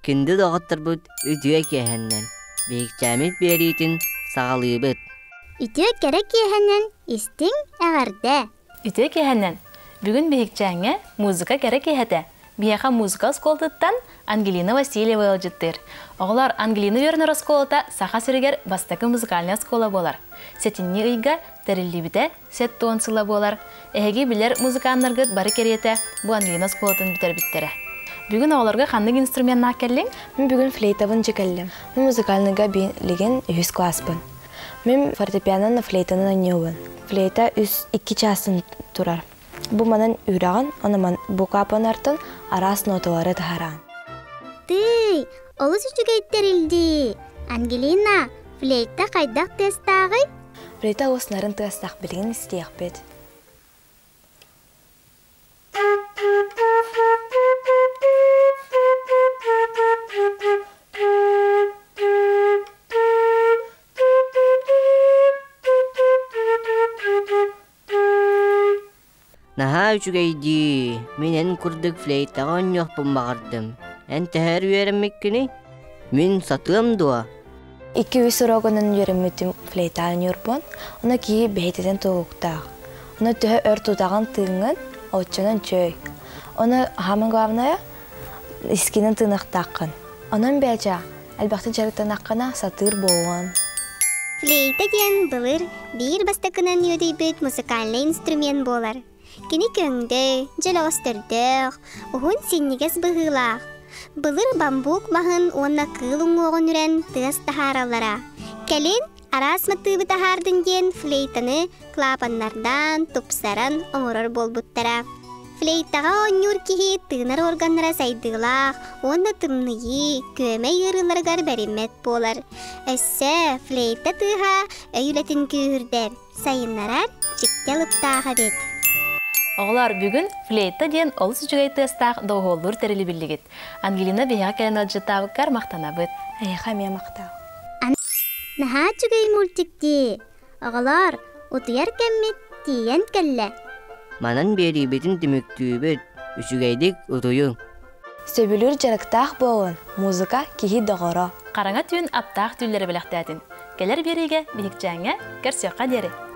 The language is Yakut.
Күндү доҕотторбут үтүө киэһэннэн, биһикчээммит биэриитин саҕалыыбыт. Үтүө кэрэ киэһэнэн истиҥ эҕэрдэ! Үтүө киэһэнэн! Бүгүн биһикчээҥҥэ музыка кэрэ киэһэтэ. Биһиэхэ музыка оскуолатыттан Ангелина Васильева ыалдьыттыыр. Оҕолор, Ангелина үөрэнэр оскуолата Саха сиригэр бастакы музыкальнай оскуола буолар. Сэтинньи ыйга тэриллибитэ 70 сыла буолар. Эһиги билэр музыканнаргыт бары кэриэтэ бу Ангелина оскуолатын бүтэрбиттэрэ. Бүгүн оҕолорго ханнык инструменнаах кэллиҥ? Мин бүгүн флейтабын дьэ кэллим. Мин музыкальныйга билигин үһүс класспын. Мин фортепианонан флейтанан оонньуубун. Флейта үс икки чаастан турар. Бу манан үрэҕин, онон бу капанартан араас ноталары таһараан. Тыый, олус үчүгэй тэрилдии! Ангелина, флейта хайдах тыастааҕый? Флейта олус нарын тыастаах билигин истиэхпит. Наһаа үчүгэй дии, мин эн курдук флейтаҕа оонньуохпун баҕардым. Эн төһө үөрэммиккиний? Мин сатыам дуо? Икки-үс урогунан үөрэммитим флейта оонньуурбун. Ону киһи бэйэтинэн тулуктаах. Ону төһө өр тутаҕын тыыҥҥын, оччонон чөй. Ону самое главное, искинэн тыыныахтааххын. Онон бээчэ, элбэхтик дьарыктанаххына сатыыр буолуон. Флейта диэн былыр биир бастакынан үөдүйбүт музыкальнай инструмент буолар. Кини көҥдөй, дьөлөҕөстөрдөөх, уһун синньигэс быһыылаах. Былыр бамбук маһын уонна кыыл уҥуоҕун үрэн тыас таһаараллара. Кэлин араас матыыбы таһаардын диэн флейтаны клапаннардаан, тупсаран оҥорор буолбуттара. Флейтаҕа оонньуур киһи тыынар органнара сайдыылаах уонна тымныйыы, күөмэй ыарыыларыгар бэриммэт буолар. Өссө флейта тыаһа өй үлэтин күүһүрдэр, сайыннарар дьикти алыптаах эбит. Оҕолор, бүгүн флейта диэн олус үчүгэй тыастаах доҕуһуоллуур тэрили биллигит. Ангелина биһиэхэ кэлэн ыалдьыттаабыккар махтанабыт. Эйиэхэ эмиэ махтал. Наһаа үчүгэй мультик дии. Оҕолоор, утуйар кэммит тиийэн кэллэ. Манан биэриибитин түмүктүүбүт. Үчүгэйдик утуйуҥ. Сөбүлүүр дьарыктаах буолун, музыка киһи доҕоро. Хараҥа түүн аптаах түүллэри бэлэхтээтин. Кэлэр биэриигэ биһикчээҥҥэ көрсүөххэ диэри.